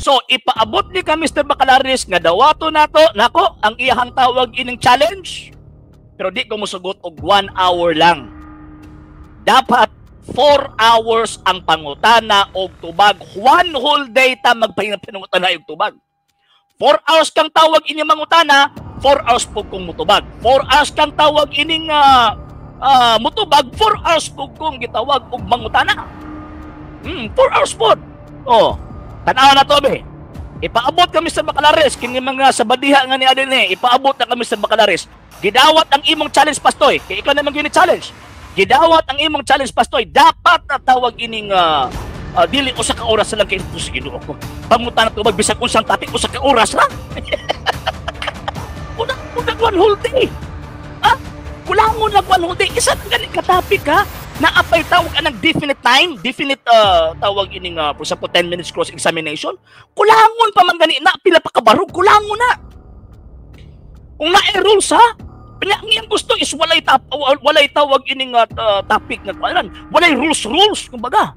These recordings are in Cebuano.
So ipaabot ni ka Mr. Bacalares nga dawato nato nako ang iyahang tawag ining challenge. Pero di ko mosugot og 1 hour lang. Dapat 4 hours ang pangutana og tubag. One whole day ta magpangutana og tubag. 4 hours kang tawag ining mangutana, 4 hours po kong mutubag. 4 hours kang tawag ining mutubag, 4 hours po kong gitawag og mangutana. 4 hours po. Oh, tanawa na to be. Ipaabot kami sa Bacalares kini mga sabadiha nga ni adine, ipaabot na kami sa Bacalares. Gidawat ang imong challenge, pastoy. Kay ikaw naman gyud challenge. Gidawat ang imong challenge, pastoy. Dapat na tawag ining dili usa ka oras lang kay sa Ginoo ko. Pangutana tubag bisag unsang topic, usa ka oras lang. Una una one whole day. Ha? Kulangon lang one whole day. Isa gani ka topic ha. Naapay tawag anang definite time, definite tawag ining for example 10 minutes cross examination. Kulangon pa man gani na pila pa kabarog, kulangon na. Kung naay rules ha, ang iyang gusto is walay tawag ining topic nga kuan, walay rules rules kumbaga.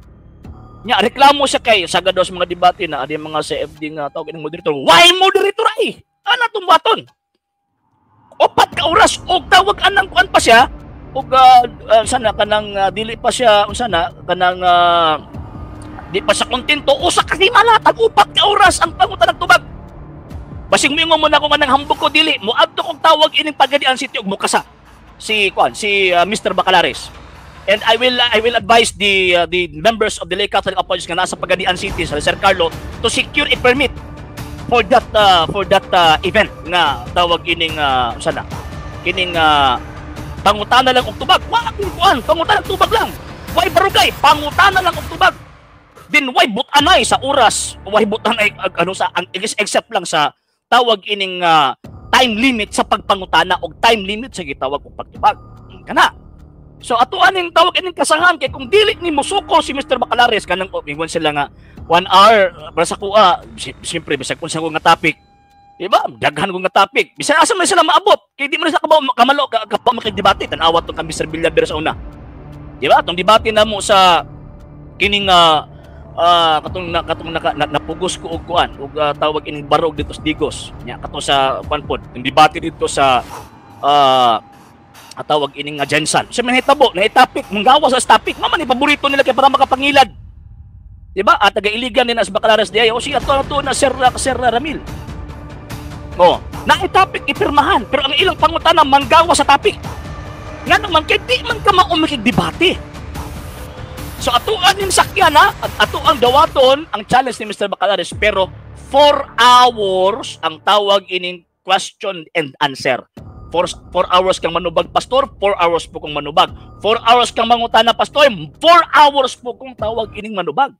Nya reklamo siya kay sagad daw sa mga debate na adi mga CFD nga tawag ining moderator. Why moderator ay? Ana tumbaton? 4 ka oras og tawag anang kuan pa siya og sana kanang dili pa siya unsa na kanang di pa siya kontento usa ka himala tag 4 ka oras ang pangutan ng tubag. Basig moingon mo na ko nga nang hambog ko dili moadto kog tawag ining Pagadian City og mukasa si kuan si Mr. Bacalares. And I will advise the members of the Lay Catholic Apologists nga nasa Pagadian City sa Sir Carlo to secure a permit for that event nga tawag ining sana kining pangutana lang og tubag. Wa akong kuan, pangutana og tubag lang. Way barugay, pangutana lang og tubag. Din way butanay sa oras, way butanay ano sa ang except lang sa tawag ining time limit sa pagpangutana og time limit sa gitawag og pagtubag. Kana. So ato aning tawag ining kasahan kay kung dili ni mosuko si Mr. Bacalares kanang oh, ingon sila nga 1 hour para sa kuha, siyempre bisag unsa ko nga topic. Diba? Daghan ko nga topic. Bisan asa man sila maabot kay di man sila kabaw kamalo kabaw makigdebate. Tan-awa tong kang Mr. Villaver sa una. Diba? Tong debate na mo sa kining katong na, katong naka, na, napugos ko og kuan og tawag ining barog dito sa Digos. Nya kato sa kuan pod, yung debate dito sa tawag ining Jensan. Sa man hitabo, na topic, manggawas sa topic, mama ni paborito nila kay para makapangilad. Diba? At taga-iligan din as Bacalares di ay, o siya ato ato na Sir Ramil. Oh, na topic ipirmahan, pero ang ilang pangutana manggawa sa topic. Nga naman kay di man ka maumikig debate. So atuan ning sakyan ha, at ato ang dawaton ang challenge ni Mr. Bacalares pero 4 hours ang tawag ining question and answer. 4 hours kang manubag, pastor, 4 hours po kong manubag. 4 hours kang mangutana, pastor, 4 hours po kong tawag ining manubag.